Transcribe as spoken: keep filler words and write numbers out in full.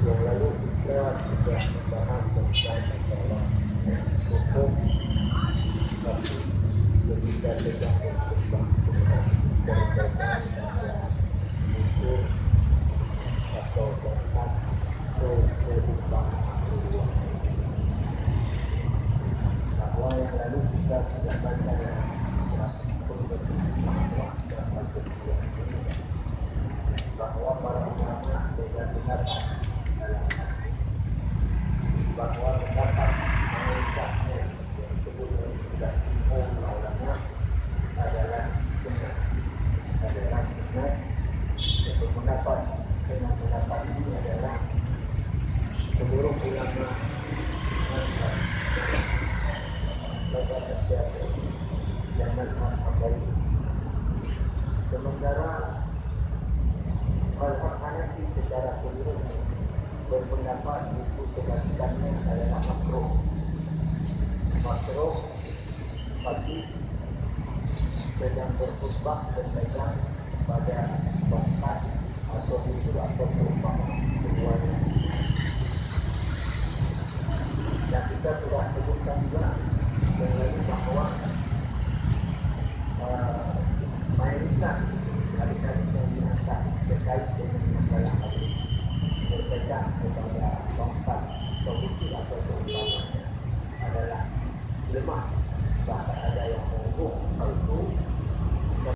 Yang lalu kita sudah membahas tentang masalah hukum, tapi ketika sedang berkhutbah, berkaitan pada unsur atau tentang perubahan, bahwa yang lalu kita sudah baca dalam kitab, bahwa para ulama beda pendapat dalam hadis, bahwa pendapat mayoritas yang disebut oleh sudah jumhur ulama adalah sunnah, adalah sunnah. Satu pendapat dengan pendapat ini adalah seluruh ulama mazhab, mazhab Syafi'i dan mazhab Hambali. Sementara mazhab Hanafi secara keseluruhan berpendapat buku kebalikannya adalah makruh. Makruh bagi sedang berkhutbah berpegang pada tongkat atau busur atau perumpama keduanya. Dan kita sudah sebutkan juga yang lalu bahawa, eh, mayoritas hadis-hadis yang diangkat terkait dengan